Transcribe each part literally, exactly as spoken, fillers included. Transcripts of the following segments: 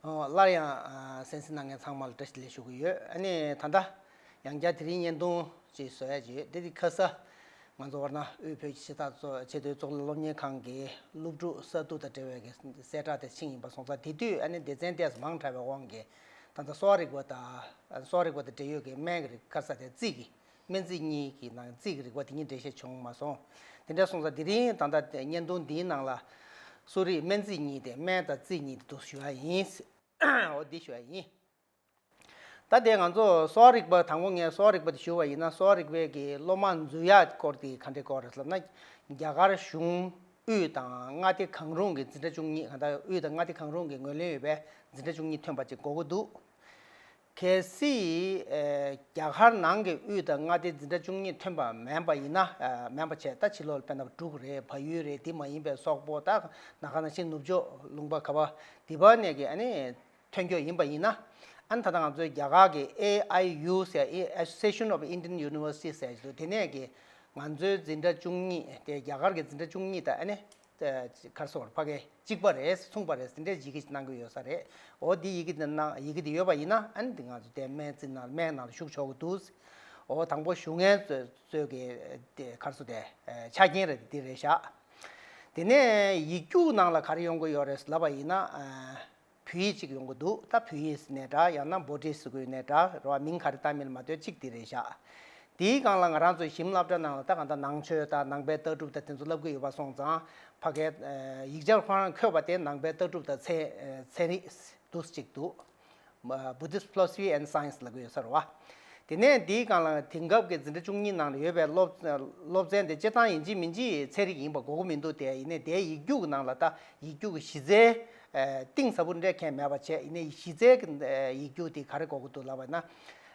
སླར་ཡང་གསན་གཟིགས་གནང་མཁན་ཚང་མ་ལ་བཀྲ་ཤིས་བདེ་ལེགས་ཞུ་གི་ཡོད། ཨ་ནི་ད་ལྟ་ཡང་བསྐྱར་དེ་རིང་བརྙན་ཐུང་ཅིག་བཟོ་ཡ་ཅིག་ཡོད། དེ་དེ་ཁ་ས་ང་ཚོ་ཝར་ན་དབུས་བོད་ཀྱི་ཆེ་ཐག་ཚོ་ཆེས་མཐོའི་གཙུག་ལག་སློབ་གཉེར་ཁང་གི་སློབ་ཕྲུག་གསར་འཛུགས་དང་འབྲེལ་བའི་གི་གསལ་བསྒྲགས་དེ་ཕྱིན་ཡིན་པ་སོང་ཙང་། དེ་དུས་ཨ་ནི་སྡེ་ཚན་ཏོག་ཙམ་མང་དྲགས་པའི་དབང་གིས་ད་ལྟ་གསོ་བ་རིག་པ་དང་གསོ་བ་རིག་པ་དང་འབྲེལ་ཡོད་ཀྱི་སྨན་གྱི་རིགས་ཁ་ས་དེ་རྩིས་ཀྱི་སྨན་རྩིས་གཉིས་ཀྱི་ནང་རྩིས་ཀྱི་རིག་པ་དེ་གཉིས་འགྲེལ་བཤད་བྱུང་མ་སོང་། དེ་འདྲ་སོང་ཙང་དེ་རིང་ད་ལྟ་བརྙན་ཐུང་འདིའི་ནང་ལ་གསོ་རིག་སྨན་རྩིས་གཉིས་དེ་སྨན་དང་རྩིས་གཉིས་དེ་འདུག་ཞུ་ཡ་ཡིན། འོ་འདི་ཞུ་ཡ་ཡིན། ད་དེ་ང་ཚོ་གསོ་བ་རིག་པ་དང་པོ་ངས་གསོ་བ་རིག་པ་དེ་ཞུ་བ་ཡིན་ན། གསོ་བ་རིག་པའི་གི་སློབ་མ་འཛུལ་ཡ་སྐོར་དེ་ག་འདྲའི་སྐོར་རེད་ལབ་ན། རྒྱ་གར་གཞུང་དབུས་དང་མངའ་སྡེ་གང་རུང་གི་འཛིན་གྲྭ་བཅུ་གཉིས། གང་ལྟར་དབུས་དང་མངའ་སྡེ་གང་རུང་གི་ངོས་ལེན་ཡོད་པའི་འཛིན་གྲྭ་བཅུ་གཉིས་ཐོན་པ་ཅིག་དགོས་ཀྱི་འདུག། གལ་སྲིད་ཨེ་རྒྱ་གར་ནང་གི་དབུས་དང་མངའ་སྡེ་འཛིན་གྲྭ་བཅུ་གཉིས་ཐོན་པ་མིན་པ་ཡིན་ན། ཨ་མིན་པ་བྱས་ད་ཕྱི་ལོགས་ལ་དཔེར་ན་འབྲུག་རེད། བལ་ཡུལ་རེད། དེ་མ་ཡིན་པའི་སོག་པོ། ད་ན་ག་ནང་བཞིན་ནུབ་ཕྱོགས་ལུང་པ་ག་བ་དེ་བ་ནས་ཀྱི་ཨ་ནི་ཐོན་རྒྱུ་ཡིན་པ་ཡིན་ན། ཨ་ནི་ད་ལྟ་ང་ཚོའི་རྒྱ་གར་གྱི་ཨེ་ཨའི་ཡུ་ཟེར་ཡ། Association of Indian Universities ཟེར་ཡ་ཞིག་འདུག། དེ་ནས་ཀྱི་ང་ཚོའི་འཛིན་གྲྭ་བཅུ་གཉིས་དེ་རྒྱ་གར་གྱི་འཛིན་གྲྭ་བཅུ་གཉིས་དང་ཨ་ནི། ཨ་ག་རེ་ཟེར་དགོས་རེད། ཕ་གི་གཅིག་པ་རེད། མཚུངས་པ་རེད། དེ་འདྲའི་ཡི་གེ་ཞིག་གནང་གི་ཡོད་ས་རེད། འོ་འདི་ཡི་གེ་འདི་གནང་ཡི་གེ་འདི་ཡོད་པ་ཡིན་ན། ཨ་ནི་འདི་ང་ཚོ་དེ་སྨན་རྩིས་ནང་སྨན་ནང་ལ་ཞུགས་ཆོག་གི་འདུག། འོ་དང་པོ་ཞུགས་མཁན་ཚོ་ཚོའི་གི་དེ་ག་རེ་ཟེར་དེ་ཨ་ཆ་རྐྱེན་རེད། འདི་རེད་ཤག། དེ་ནས་ཡིག་རྒྱུགས་ནང་ལ་ག་རེ་ཡོང་གི་ཡོད་རེད་ལབ་པ་ཡིན་ན། ཨ་བོད་ཡིག་ཅིག་ཡོང་གི་འདུག། ད་བོད་ཡིག་ཟེར་ནའི་འདྲ། ཡང་ན་བྷོ་ཊི་ཟེར་དགོས་ནའི་འདྲ། རེད་བ། མིང་ག་རེ་བཏགས་མིན་ལ་མ་ལྟོས་གཅིག་འདི་རེད་ཤག། དེའི་སྒང་ལ་ང་རང་ཚོའི་ཞིབ་སློབ་གྲྭ་ནང་ལ་ད་གང་ལྟར་ནང་ཆོས་དང་ནང་པའི་ལྟ་གྲུབ་དང་དེ་ཚོ་བསླབ་ཀྱི་ཡོད་པ་སོང་ཙང་། ཕ་གིའི་ཡིག་ཆ་ཁོ་རང་འཁོད་པ་དེ་ནང་པའི་ལྟ་གྲུབ་དང་ཚན་ཚན་རིག་འདུག་སེ་གཅིག་འདུག། Buddhist Philosophy and Science ལབ་ཀྱི་ཡོད་ས་རེད་བ། དེ་ནས་འདིའི་སྒང་ལ་དེང་སྐབས་ཀྱི་འཛིན་གྲྭ་བཅུ་གཉིས་ནང་ལ་ཡོད་པའི་སློབ་སློབ་ཚན་དེ་སྤྱིར་བཏང་ཡིན་གཅིག་མིན་གཅིག་ཚན་རིག་ཡིན་པ་དགོས་ཀྱི་མི་འདུག། དེ་ཡིན་ནའི་དེའི་ཡིག་རྒྱུགས་ཀྱི་ནང་ལ་ད་ཡིག་རྒྱུགས་ཀྱི་གཞི་རྩའི་ཨ་གཏིང་ཟབ་པོ་འདྲ་གང་ཡང་མེད་པ་བྱས། ཡིན་ནའི་གཞི་རྩའི་ཨ་ཡིག་རྒྱུགས་དེ་ག་རེ་དགོས་ཀྱི་འདུག་ལབ་པ་ན།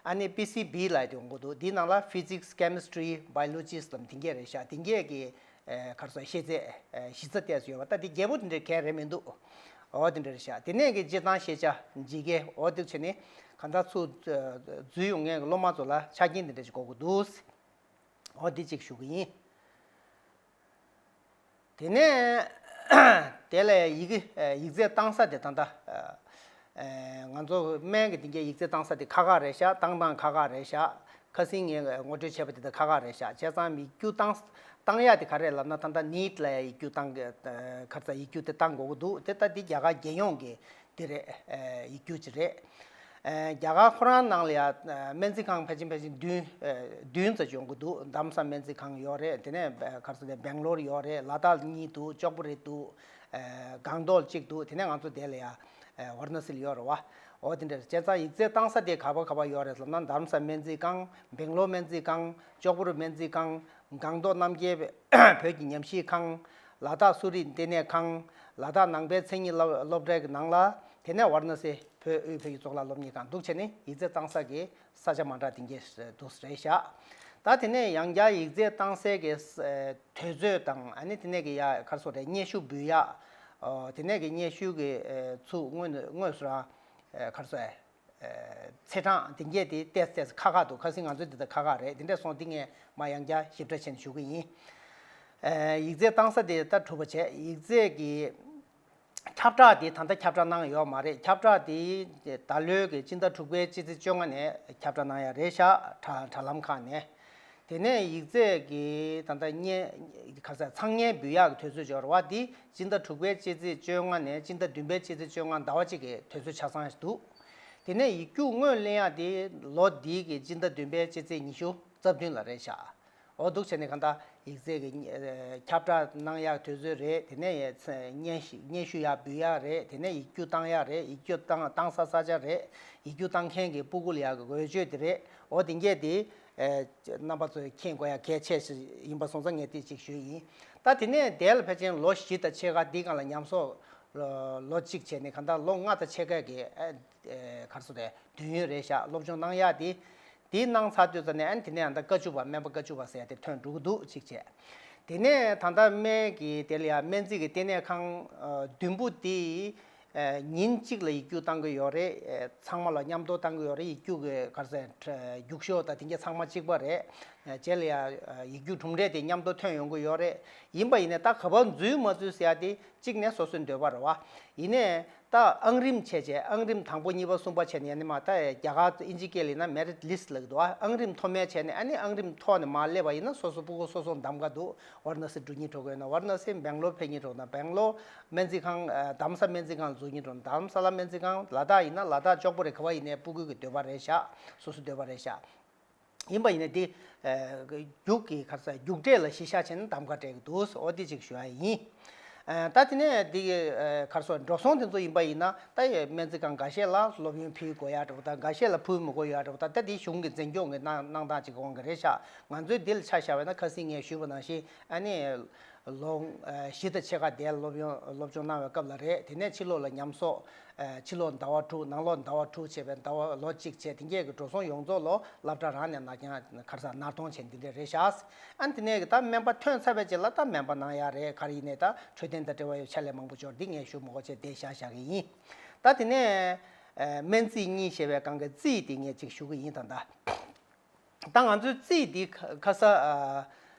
ཨ་ནི་པི་སི་བི་ལབ་ཡ་དེ་ཡོང་གི་འདུག། དེའི་ནང་ལ་Physics, Chemistry, Biologist ལབ་དེ་འགས་རེད་ཤག། དེ་འགས་ཀྱི་ཨ་ག་རེ་ཟེར། ཤེས་ཚད་ཨ་གཞི་རྩ་ཏོག་ཙམ་ཡོད་པ། ད་དེ་རྒྱས་པོ་དེ་འདྲ་གང་ཡང་རེད་མི་འདུག། འོ་དེ་འདྲ་རེད་ཤག། དེ་ནས་ཀྱི་སྤྱིར་བཏང་ཤེས་བྱ་ཇི་སྐད། འོ་དེ་བྱས་ནས་གང་ལྟར་ཚུར་འཛུལ་ཡོང་མཁན་གྱི་སློབ་མ་ཚོ་ལ་ཆ་རྐྱེན་དེ་འདྲ་ཅིག་དགོས་ཀྱི་འདུག། འོ་འདི་གཅིག་ཞུ་གི་ཡིན། དེ་ནས་དེ་ལས་ཡི་གེ་ཡིག་ཚད་བཏང་ས་དེ་ད་ལྟ་ང་ཚོ་སྨན་གྱི་དེ་འདྲའི་ཡིག་ཚད་བཏང་ས་དེ་ཁག་ཁག་རེད་ཤག། བཏང་སྟངས་ཁག་ཁག་རེད་ཤག། ཁ་སང་ངས་ངོ་སྤྲོད་བྱས་པ་དེ་དང་ཁག་ཁག་རེད་ཤག། བྱས་ཙང་ཡིག་རྒྱུགས་བཏང་བཏང་ཡ་དེ་ག་རེ་ལབ་ན། ད་ལྟ་ནིཊ་ལ་ཡིག་རྒྱུགས་བཏང་གི་ག་རེ་ཟེར། ཡིག་རྒྱུགས་དེ་བཏང་དགོས་ཀྱི་འདུག། དེ་ད་འདི་རྒྱ་གར་རྒྱལ་ཡོངས་ཀྱི་དེ་རེད། ཡིག་རྒྱུགས་ཅིག་རེད། རྒྱ་གར་ཁོ་རང་ནང་ལ་ཡ་སྨན་རྩིས་ཁང་ཕལ་ཆེར་ཕལ་ཆེར་བདུན་བདུན་ཙམ་ཡོང་གི་འདུག། དྷ་རམ་ས་སྨན་རྩིས་ཁང་ཡོད་རེད། དེ་ནས་ག་རེ་ཟེར། དེ་སྦེང་ལོར་ཡོད་རེད། ལ་དྭགས་གཉིས་འདུག། ཅོག་པུ་རི་འདུག། སྒང་ཏོག་གཅིག་འདུག། དེ་ནས་ང་ཚོ་དེ་ལ་ཡ་ཝཱ་ར་ཎ་སི་ལ་ཡོད་རེད་བ། འོ་དེ་འདྲ་རེད། བྱས་ཙང་ཡིག་ཚད་བཏང་ས་དེ་ག་པར་ག་པར་ཡོད་རེད་ལབ་ན། དྷ་རམ་ས་སྨན་རྩིས་ཁང་། སྦེང་ལོར་སྨན་རྩིས་ཁང་། ཅོག་པུ་རི་སྨན་རྩིས་ཁང་། སྒང་ཏོག་རྣམ་རྒྱལ་བོད་ཀྱི་ཉམས་ཞིབ་ཁང་། ལ་དྭགས་གསོ་རིག་ལྟེ་གནས་ཁང་། ལ་དྭགས་ནང་པའི་མཚན་ཉིད་སློབ་སློབ་གྲྭའི་ནང་ལ། དེ་ནས་ཝཱ་ར་ཎ་སི་བོད་དབུས་བོད་ཀྱི་གཙུག་ལག་སློབ་གཉེར་ཁང་འདུག་བྱས་ནས་ཡིག་ཚད་བཏང་ས་གི་ས་ཆ་མ་འདྲ་དེ་འདྲ་འདུག་རེད་ཤག། ད་དེ་ནས་ཡང་བསྐྱར་ཡིག་ཚད་བཏང་སའི་གི་དུས་ཚོད་དང་། ཨ་ནི་དེ་ནས་གི་ཡ་ག་རེ་ཟེར་དགོས་རེད། སྙན་ཞུ་འབུལ་ཡག། ཨོ་དེ་ནས་གི་སྙན་ཞུ་གི་ཚུར་དངོས་དངོས་སུ་རང་ག་རེ་ཟེར་དགོས་རེད། ཚེས་གྲངས་དེ་འདྲ་དེ་ཏོག་ཙམ་ཁག་ཁག་འདུག། ཁ་སང་ང་ཚོ་འདི་ལྟར་ཁག་ཁག་རེད། དེ་འདྲ་སོང་དེ་ངས་མར་ཡང་བསྐྱར་ཞིབ་ཕྲ་བྱས་ནས་ཞུ་གི་ཡིན། ཡིག་ཚད་བཏང་ས་དེ་ད་གྲུབ་པ་བྱས། ཡིག་ཚད་ཀྱི་ཁྱབ་བསྒྲགས་དེ་ད་ལྟ་ཁྱབ་བསྒྲགས་གནང་ཡོད་མ་རེད། ཁྱབ་བསྒྲགས་དེ་ད་ལོའི་གི་སྤྱི་ཟླ་དྲུག་པའི་སྤྱི་ཚེས་བཅོ་ལྔ་ནས་ཁྱབ་བསྒྲགས་གནང་ཡ་རེད་ཤག། དྲ་དྲ་ལམ་ཁག་ནས། དེ་ནས་ཡིག་ཚད་ཀྱི་ད་ལྟ་སྙན་ག་རེ་ཟེར། ཚང་སྙན་འབུལ་ཡག་གི་དུས་ཚོད་འབྱོར་བ་འདི་སྤྱི་ཟླ་དྲུག་པའི་སྤྱི་ཚེས་བཅོ་ལྔ་ནས་སྤྱི་ཟླ་བདུན་པའི་སྤྱི་ཚེས་བཅོ་ལྔ་ཟླ་བ་གཅིག་གི་དུས་ཚོད་ཆ་ཚང་ཞིག་འདུག། དེ་ནས་ཡིག་རྒྱུགས་དངོས་ལེན་ཡག་དེ་ལོ་འདིའི་གི་སྤྱི་ཟླ་བདུན་པའི་སྤྱི་ཚེས་ཉི་ཤུ་རྩ་བདུན་ལ་རེད་ཤག། འོ་འདུག་བྱས་ནས་གང་ལྟར་ཡིག་ཚད་ཀྱི་ཨ་ཁྱབ་བསྒྲགས་གནང་ཡག་དུས་ཚོད་རེད། དེ་ནས་སྙན་ཞུ་སྙན་ཞུ་ཡག་འབུལ་ཡག་རེད། དེ་ནས་ཡིག་རྒྱུགས་བཏང་ཡག་རེད། ཡིག་རྒྱུགས་བཏང་བཏང་ས་ས་ཆ་རེད། ཡིག་རྒྱུགས་བཏང་མཁན་གྱི་སྤུ་གུ་ལ་ཡག་གི་འོས་ཆོས་དེ་རེད། འོ་དེ་འདྲ་དེ་རྣམ་པ་ཚོས་མཁྱེན་དགོས་ཡག་གལ་ཆེ་ཞིག་ཡིན་པ་སོང་ཙང་ངས་དེ་གཅིག་ཞུས་ཡིན། ད་དེ་ནས་དེ་ལ་ཕལ་ཆེར་ལོ་བཞི་དང་ཕྱེད་ཀ། འདིའི་སྒང་ལ་ཉམས་གསོག་ལོ་གཅིག་བྱས་ནས་གང་ལྟར་ལོ་ལྔ་དང་ཕྱེད་ཀ་གི་ཨ་ག་རེ་ཟེར་དགོས་རེད། དུས་ཡུན་རེད་ཤག། སློབ་སྦྱོང་གནང་ཡག་དེ། དེ་གནང་ཚར་དུས་ཙམ་ནས་ཨ་ནི་དེ་ནས་ཡང་ད་ཀ་ཅུ་པ། སྨན་པ་ཀ་ཅུ་པ་ཟེར་ཡ་དེ་ཐོན་འགྲོ་གི་འདུག་གཅིག་བྱས། དེ་ནས་ད་ལྟ་སྨན་གྱི་དེ་ལ་ཡང་སྨན་རྩིས་ཀྱི་ལྟེ་གནས་ཁང་ཨ་བདུན་པོ་དེ་ཨ་ཉིན་གཅིག་ལ་ཡིག་རྒྱུགས་བཏང་གི་ཡོད་རེད། ཨ་ཚང་མ་ལ་མཉམ་དུ་བཏང་གི་ཡོད་རེད། ཡིག་རྒྱུགས་ཀྱི་ག་རེ་ཟེར། རྒྱུགས་ཤོག་དང་དེ་འདྲ་ཚང་མ་གཅིག་པ་རེད། རྗེས་ལ་ཡང་ཡིག་རྒྱུགས་གྲུབ་འབྲས་དེ་མཉམ་དུ་ཐོན་ཡོང་གི་ཡོད་རེད། ཡིན་པ་ཡིན་ནའི་ད་ག་པར་འཛུལ་མ་འཛུལ་ཟེར་ཡ་དེ་གཅིག་ནས་སོ་སོའི་འདོད་པ་རེད་བ། ཡིན་ནའི་ད་ཨང་རིམ་བྱས་བྱས་ཨང་རིམ་དང་པོ་གཉིས་པ་གསུམ་པ་བྱས་ནས་ཡང་ནི་མ་ད་རྒྱ་གར་ཨིན་ཇི་སྐད་ལ་ཡིན་ན་མེ་རིཊ་ལིསཊ་ལབ་ཀྱི་འདུག་ཨ། ཨང་རིམ་མཐོ་དམན་བྱས་ནས་ཨ་ནི་ཨང་རིམ་མཐོ་ནས་མར་སླེབས་པ་ཡིན་ན་སོ་སོ་སྤུ་གུ་སོ་སོ་གདམ་ག་འདུག་ཝ་ར་ཎ་སི་འགྲོ་སྙིང་བྲོ་གི་ཡོད་ན་ཝ་ར་ཎ་སི་སྦེང་ལོར་ཕེབས་སྙིང་བྲོ་ན་སྦེང་ལོར་སྨན་རྩིས་ཁང་རྡ་རམ་ས་སྨན་རྩིས་ཁང་ལ་འཛུལ་སྙིང་བྲོ་ན་རྡ་རམ་ས་ལ་སྨན་རྩིས་ཁང་། ལ་དྭགས་ཡིན་ན་ལ་དྭགས་ལྕོགས་པོ་རེད། ག་པར་ཡིན་ནའི་སྤུ་གུ་གི་འདོད་པ་རེད་ཤག་སོ་སོའི་འདོད་པ་རེད་ཤག་ཡིན་པ་ཡིན་ན་དེ་རྒྱུགས་ཀྱི་ག་རེ་ཟེར་རྒྱུགས་འབྲས་ལ་གཞི་བཞག་བྱས་ནས་གདམ་ག་སྤྲད་ཀྱི་འདུག་འོ་དེ་ཅིག་ཞུ་ཡ་ཡིན། ད་དེ་ནས་དེ་ག་རེ་ཟེར་འགྲོ་སོང་དེ་ཚོ་ཡིན་པ་ཡིན་ན་ད་སྨན་རྩིས་ཁང་འགའ་ཤས་ལ་སློབ་ཡོན་ཕུལ་དགོས་ཡ་འདྲ་པོ་དང་འགའ་ཤས་ལ་ཕུལ་མི་དགོས་ཡ་འདྲ་པོ་དང་ད་དེ་གཞུང་གི་འཛིན་སྐྱོང་གི་གནང་གནང་སྟངས་ཅིག་གི་དབང་གིས་རེད་ཤག་ང་ཚོའི་འདི་ལ་ཆ་བཞག་པ་ཡིན་ན་ཁ་སང་ངས་ཞུས་པ་ནང་བཞིན་ཨ་ནི། ལོ་བཞི་དང་ཕྱེད་ཀ་དེར་སློབ་ཡོན་སློབ་སྦྱོང་གནང་བའི་སྐབས་ལ་རེད། དེ་ནས་ཕྱི་ལོགས་ལ་ཉམས་གསོག་ཕྱི་ལོགས་ཟླ་བ་དྲུག་ནང་ལོགས་ཟླ་བ་དྲུག་བྱས་པའི་ཟླ་བ་ལོ་གཅིག་བྱས་དེ་འགས་ཀྱི་འགྲོ་སོང་ཡོངས་རྫོགས་ལོ་སློབ་གྲྭ་རང་ནས་ནར་འགྱངས་ག་རེ་ཟེར་ནར་གཏོང་བྱས་འདི་འདྲས་རེད་ཤག་ཨ་ནི་དེ་ནས་ཀྱི་ད་སྨན་པ་ཐོན་ཚར་བའི་རྗེས་ལ་ད་སྨན་པ་གནང་ཡ་རེད། ག་རེ་ཡིན་ནའི་ད་འཕྲོད་བསྟེན་དང་འབྲེལ་བ་ཡོད་ཕྱག་ལས་མང་པོ་འབྱོར་འདི་ངས་ཞུ་མི་དགོས་བྱས་དེ་བཞག་བཞག་གི་ཡིན། ད་དེ་ནས་སྨན་རྩིས་གཉིས་ཞེས་པའི་སྒང་གི་རྩིས་དེ་ངས་ཅིག་ཞུ་གི་ཡིན་ད་ལྟ། ད་ང་ཚོའི་རྩིས་འདི་ཁ་ཁ་ས་ཨ།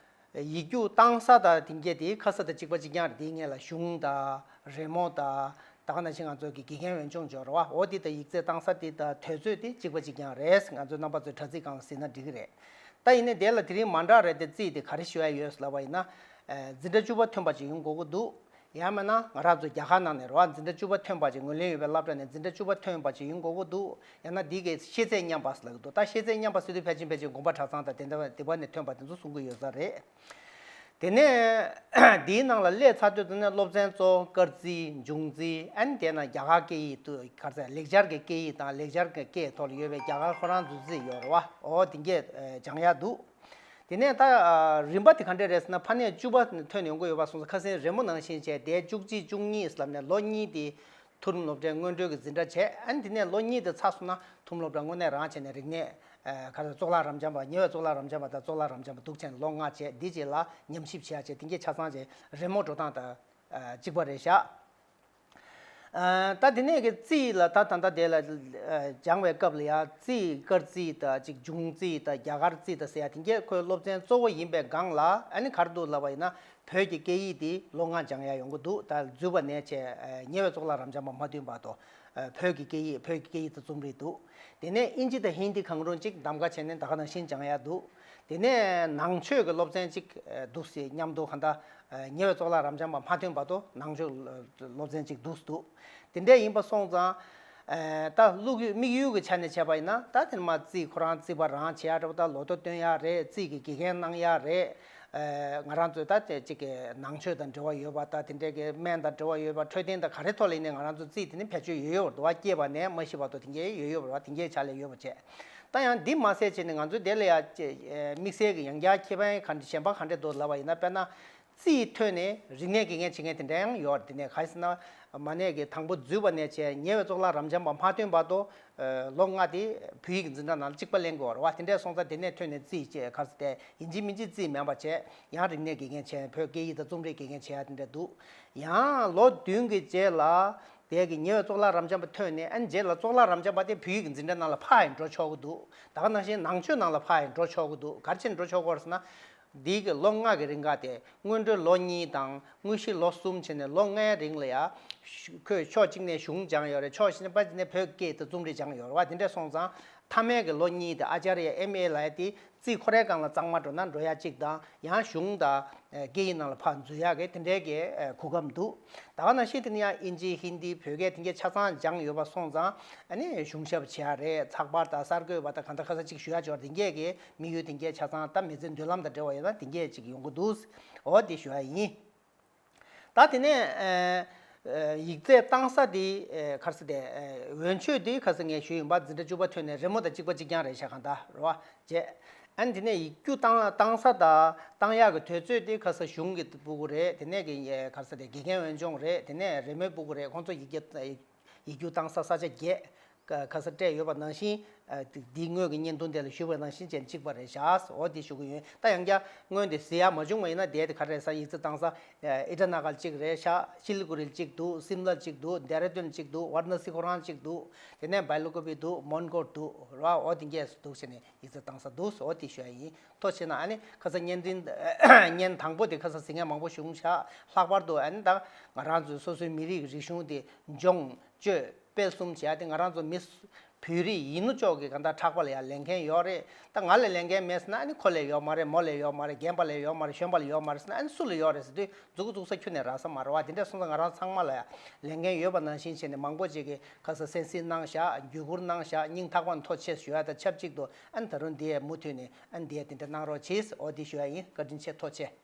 ཡིག་རྒྱུགས་བཏང་ས་དང་དེ་འགས་དེ་ཁ་ས་དང་གཅིག་པ་གཅིག་རྐྱང་རེད། དེའི་སྔོན་ལ་གཞུང་དང་རི་མོ་དང་ད་ག་ནང་བཞིན་ང་ཚོ་གི་དགེ་རྒན་འོས་སྦྱོང་འབྱོར་བ་འོ་དེ་དང་ཡིག་ཚད་བཏང་ས་དེ་དང་དུས་ཚོད་དེ་གཅིག་པ་གཅིག་རྐྱང་རེད། ང་ཚོ་རྣམ་པ་ཚོའི་དྲ་ཚིགས་སྒང་ལ་གཟིགས་ན་འགྲིག་གི་རེད། ད་ཡིན་ནའི་དེ་ལ་དེ་རིང་མ་འདྲ་རེད་དེ་རྩིས་དེ་ག་རེ་ཞུ་ཡ་ཡོད་ལབ་པ་ཡིན་ན། འཛིན་གྲྭ་བཅུ་པ་ཐོན་པ་ཅིག་ཡོང་དགོས་ཀྱི་འདུག་ཡང་མིན་ན་ང་རང་ཚོ་རྒྱ་གར་ནང་ནས་རེད་བ། འཛིན་གྲྭ་བཅུ་པ་ཐོན་པ་ཅིག་ངོས་ལེན་ཡོད་པའི་སློབ་གྲྭ་ནས་འཛིན་གྲྭ་བཅུ་པ་ཐོན་པ་ཅིག་ཡོང་དགོས་ཀྱི་འདུག་ཡང་ན་འདི་གའི་ཤེས་ཚད་མཉམ་པ་ཟེར་ལབ་ཀྱི་འདུག་ད་ཤེས་ཚད་མཉམ་པ་ཟེར་དུས་ཕལ་ཆེར་ཕལ་ཆེར་དགོན་པ་གྲྭ་ཚང་དང་དེ་འདྲ་དེ་བ་ནས་ཐོན་པ་དེ་ཚོ་གསུང་གི་ཡོད་ས་རེད། དེ་ནས་འདིའི་ནང་ལ་སླེབས་ཚར་དུས་དེ་ནས་སློབ་ཚན་གཙོ་བོ་སྐར་རྩིས་འབྱུང་རྩིས་ཨ་ནི་དེ་ན་རྒྱ་གར་སྐད་ཡིག་ཏུ་ག་རེ་ཟེར་ལེགས་སྦྱར་གྱི་སྐད་ཡིག་དང་ལེགས་སྦྱར་གྱི་སྐད་ཐོག་ལ་ཡོད་པའི་རྒྱ་གར་ཁོ་རང་མཛོད་རྩིས་ཡོད་རེད་བ། འོ་དེ་འགས་སྦྱང་ཡ་འདུག་དེ་ནས་ད་རིམ་པ་དེ་ག་འདྲས་རེད་ཟེར་ན་ཕ་ནས་བཅུ་པ་ཐོན་ཡོང་གི་ཡོད་པ་སོང་ཙང་ཁ་སང་རི་མོ་ནང་བཞིན་བྱས་དེ་བཅུ་གཅིག་བཅུ་གཉིས་ལབ་ནས་ལོ་གཉིས་དེ་མཐོ་རིམ་སློབ་གྲྭའི་སྔོན་འགྲོའི་གི་འཛིན་གྲྭ་བྱས། ཨ་ནི་དེ་ནས་ལོ་གཉིས་དེ་ཚར་སོང་ན་མཐོ་རིམ་སློབ་གྲྭ་དངོས་གནས་རང་བྱས་ནས་རིག་གནས་ག་རེ་གཙུག་ལག་རབ་འབྱམས་པ་ཉེ་བའི་གཙུག་ལག་རབ་འབྱམས་པ་དང་གཙུག་ལག་རབ་འབྱམས་པ་འདུག་བྱས་ནས་ལོ་ལྔ་བྱས་འདི་རྗེས་ལ་ཉམས་ཞིབ་བྱེད་ཡ་བྱས་དེ་འགས་ཆ་ཚང་བྱས་རི་མོ་འགྲོ་སྟངས་དང་གཅིག་པ་རེད་ཤག་ད་དེ་ནས་ཀྱི་རྩིས་ལ་ད་ད་ལྟ་དེ་ལ་སྦྱང་བའི་སྐབས་ལ་ཡང་རྩིས་སྐར་རྩིས་དང་ཅིག་འབྱུང་རྩིས་དང་རྒྱ་གར་རྩིས་དང་ཟེར་ཡ་དེ་འགས་ཁོའི་སློབ་ཚན་གཙོ་བོ་ཡིན་པའི་སྒང་ལ་ཨ་ནི་ག་རེ་འདུག་ལབ་པ་ཡིན་ན་བོད་ཀྱི་སྐད་ཡིག་དེ་ལོ་ལྔ་སྦྱང་ཡ་ཡོང་གི་འདུག་ད་འཛུལ་བ་ནས་བྱས་ཉེ་བའི་གཙུག་ལག་རབ་འབྱམས་པ་མ་ཐོན་བར་དུ་བོད་ཀྱི་སྐད་ཡིག་བོད་ཀྱི་སྐད་ཡིག་དང་རྩོམ་རིག་འདུག་དེ་ནས་ཨིན་ཇི་དང་ཧིན་དི་གང་རུང་ཅིག་གདམ་ག་བྱས་ནས་ད་ག་ནང་བཞིན་སྦྱང་ཡ་འདུག་དེ་ནས་ནང་ཆོས་ཀྱི་སློབ་ཚན་གཅིག་འདུག་སེ་མཉམ་དུ་གང་ལྟར་ཉེ་བའི་གཙུག་ལག་རབ་འབྱམས་པ་མ་ཐོན་བར་དུ་ནང་ཆོས་སློབ་ཚན་གཅིག་འདུག་སེ་འདུག་དེ་འདྲ་ཡིན་པ་སོང་ཙང་ད་ལུགས་དམིགས་ཡུལ་གྱི་ཆ་ནས་བྱས་པ་ཡིན་ན་ད་དེ་མ་རྩིས་ཁོ་རང་རྩིས་པ་རང་བྱེད་ཡ་འདྲ་པོ་ད་ལོ་ཐོ་སྟོན་ཡ་རེད། རྩིས་ཀྱི་དགེ་རྒན་གནང་ཡ་རེད། ང་རང་ཚོས་ད་ཅིག་གི་ནང་ཆོས་དང་འབྲེལ་བ་ཡོད་པ་ད་དེ་འདྲ་གི་སྨན་དང་འབྲེལ་བ་ཡོད་པ་འཕྲོད་བསྟེན་དང་ག་རེ་ཐོག་ལ་ཡིན་ནའི་ང་རང་ཚོ་རྩིས་དེ་ནི་བེད་སྤྱོད་ཡོད་ཡོད་རེད་བ། སྐྱེས་པ་ནས་མ་ཤི་བར་དུ་དེ་འདྲ་ཡོད་ཡོད་རེད་བ། དེ་འདྲའི་ཆ་ལས་ཡོད་པ་བྱས། ད་ཡང་འདི་མ་ཟད་བྱས་ནས་ང་ཚོའི་དེ་ལ་ཡང་དམིགས་བསལ་གྱི་ཡང་བསྐྱར་ཁེ་ཕན་ག་འདྲ་གཞན་པ་ག་འདྲ་འདུག་ལབ་པ་ཡིན་ན། དཔེར་ན་རྩིས་ཐོན་ནས་རིག་གནས་དགེ་རྒན་བྱེད་མཁན་དེ་འདྲ་ཡང་ཡོད་རེད། དེ་ནས་ག་རེ་ཟེར་ན་མ་ཎི་གི་དང་པོ་འཛུལ་བ་ནས་བྱས་ཉེ་བའི་གཙུག་ལག་རབ་འབྱམས་པ་མ་ཐོན་བར་དུ་ལོ་ལྔ་དེ་བོད་ཡིག་འཛིན་གྲྭ་ནང་ལ་གཅིག་པ་ལེན་དགོས་རེད་བ། དེ་འདྲ་སོང་ཙང་དེ་ནས་ཐོན་ནས་རྩིས་བྱས་ག་རེ་ཟེར་ཏེ་ཡིན་གཅིག་མིན་གཅིག་རྩིས་མེད་པ་བྱས་ཡང་རིག་གནས་དགེ་རྒན་བྱས་བོད་སྐད་ཡིག་དང་རྩོམ་རིག་དགེ་རྒན་བྱེད་ཡ་དེ་འདྲ་འདུག་ཡང་ལོ་བདུན་གྱི་རྗེས་ལ་དེ་གི་ཉེ་བའི་གཙུག་ལག་རབ་འབྱམས་པ་ཐོན་ནས་ཨ་ནི་རྗེས་ལ་གཙུག་ལག་རབ་འབྱམས་པ་དེ་བོད་ཡིག་འཛིན་གྲྭ་ནང་ལ་ཕར་ཡང་འགྲོ་ཆོག་གི་འདུག་ད་ག་ནང་བཞིན་ནང་ཆོས་ནང་ལ་ཕར་ཡང་འགྲོ་ཆོག་གི་འདུག་ག་རེ་བྱས་ནས་འགྲོ་ཆོག་གི་ཡོད་རེད་ཟེར་ན། འདི་གི་ལོ་ལྔ་གི་རིང་ག་དེ་སྔོན་འགྲོའི་ལོ་གཉིས་དང་དངོས་གཞིའི་ལོ་གསུམ་བྱས་ནས་ལོ་ལྔའི་རིང་ལ་ཡ། ཁོས་ཕྱོགས་གཅིག་ནས་གཞུང་སྦྱངས་ཡོད་རེད། ཕྱོགས་གཞན་པ་གཅིག་ནས་བོད་སྐད་དང་རྩོམ་རིག་སྦྱངས་ཡོད་རེད་བ། དེ་འདྲ་སོང་ཙང་མཐའ་མའི་གི་ལོ་གཉིས་དེ་ཨ་ཅཱརྱ་ཨེམ་ཨེ་ལབ་ཡ་དེ་རྩིས་ཁོ་རའི་སྒང་ལ་གཙང་མ་འགྲོ་ན་འགྲོ་ཡ་གཅིག་དང་ཡང་གཞུང་དང་སྐད་ཡིག་ནང་ལ་ཕར་འཛུལ་ཡག་གི་དེ་འདྲའི་གི་གོ་སྐབས་འདུག་ད་ག་ནང་བཞིན་དེ་ནི་ཡང་ཨིན་ཇི་ཧིན་དི་བོད་སྐད་དེ་འདྲའི་ཆ་ཚང་སྦྱངས་ཡོད་པ་སོང་ཙང་ཨ་ནི་གཞུང་ཞབས་བྱེད་ཡ་རེད། ཚགས་པར་དང་གསར་འགོད་པ་དང་གང་ལྟར་ཁ་ས་གཅིག་ཞུ་ཡ་འབྱོར་དེ་འདྲའི་གི་དམིགས་ཡུལ་དེ་འདྲའི་ཆ་ཚང་ད་མི་ཚེ་མདུན་ལམ་དང་འབྲེལ་བ་ཡོད་ན་དེ་འདྲའི་གཅིག་ཡོང་གི་འདུག་འོ་དེ་ཞུ་ཡ་ཡིན། ད་དེ་ནས་ཡིག་ཚད་བཏང་ས་དེ་ག་རེ་ཟེར་དེ་འོས་ཆོས་དེ་ག་རེ་ཟེར་ངས་ཞུས་ཡིན་པ། འཛིན་གྲྭ་བཅུ་པ་ཐོན་ནས་རི་མོ་དང་གཅིག་པ་གཅིག་རྐྱང་རེད་ཤག་གང་ལྟར་རེད་བ། བྱས། ཨ་ནི་དེ་ནས་ཡིག་རྒྱུགས་བཏང་བཏང་ས་དང་བཏང་ཡག་གི་དུས་ཚོད་དེ་ག་རེ་ཟེར་གཞུང་གི་སྤུ་གུ་རེད། དེ་ནས་གི་ག་རེ་ཟེར་དེ་དགེ་རྒན་འོས་སྦྱོང་རེད། དེ་ནས་རི་མོའི་སྤུ་གུ་རེད། ཁོང་ཚོ་ཡིག་རྒྱུགས་ཡིག་རྒྱུགས་བཏང་ས་ས་ཆ་བརྒྱད། ཁ་ས་སྤྲད་ཡོད་པ་ནང་བཞིན། འདི་སྔོན་གྱི་བརྙན་ཐུང་དེ་ལ་ཞུས་པ་ནང་བཞིན་བྱས་ནས་གཅིག་པ་རེད་བཞག་འོ་དེ་ཞུ་གི་ཡོད། ད་ཡང་བསྐྱར་སྔོན་དེ་གཟིགས་ཡག་མ་བྱུང་བ་ཡིན་ན་དེ་དེ་ག་རེ་ས་ཡིག་ཚད་བཏང་ས། ཨི་ཊ་ན་གར་གཅིག་རེད་ཤག་ཤི་ལི་གུ་རི་གཅིག་འདུག་སིམ་ལ་གཅིག་འདུག་ཌེ་ར་ཌུན་གཅིག་འདུག་ཝར་ན་སི་ཁོ་རང་གཅིག་འདུག་དེ་ནས་བྷེ་ལ་ཀུ་པི་འདུག་མོན་གྷོ་འདུག་ར། འོ་དེ་འགས་སུ་འདུག་བྱས་ནས་ཡིག་ཚད་བཏང་ས་འདུག་འོ་དེ་ཞུ་ཡ་ཡིན། ཐོག་ཆེ་ན་ཨ་ནི་ཁ་ས་བརྙན་འཕྲིན་བརྙན་དང་པོ་དེ་ཁ་ས་གཟིགས་མཁན་མང་པོ་བྱུང་ཤག་ལྷག་པར་དུ་ཨ་ནི་ད་ང་རང་ཚོའི་སོ་སོའི་མི་རིགས་རིག་གཞུང་དེ་སྦྱོང་སྤྱོད་སྤེལ་གསུམ་བྱས་ཏེ་ང་རང་ཚོ་མི་བོད་རིགས་ཡིན་ནོ་ཅོག་གི་གང་ལྟར་གྲགས་པ་ལ་ཡང་ལེན་མཁན་ཡོད་རེད། ད་ང་ལ་ལེན་མཁན་མེད་ཟེར་ན་ཨ་ནི་ཁོ་ལ་ཡོད་མ་རེད། མོ་ལ་ཡོད་མ་རེད། རྒན་པ་ལ་ཡོད་མ་རེད། གཞོན་པ་ལ་ཡོད་མ་རེད་ཟེར་ན་ཨ་ནི་སུ་ལ་ཡོད་རེད་ཟེར་དུས་མཛུ་གུ་བཙུགས་ས་ཁྱོན་ནས་རག་ས་མ་རེད་བ། དེ་འདྲ་སོང་ཙང་ང་རང་ཚང་མ་ལ་ཡང་ལེན་མཁན་ཡོད་པ་ནང་བཞིན་བྱས་ནས་མང་པོ་ཅིག་གིས་ཁ་ས་གསན་གཟིགས་གནང་ཤག་བརྒྱུད་བསྐུར་གནང་ཤག་སྙིང་ཐག་པ་ནས་ཐུགས་རྗེ་ཆེ་ཞུ་ཡ་དང་ཆབས་ཅིག་ཏུ་ཨ་ནི་ད་རུང་འདི་ཡས་མུ་མཐུད་ནས་ཨ་ནི་འདི་ཡས་དེ་འདྲ་གནང་རོགས་གྱིས། འོ་འདི་ཞུ་ཡ་ཡིན། བཀའ་དྲིན་ཆེ། ཐུགས་རྗེ་ཆེ།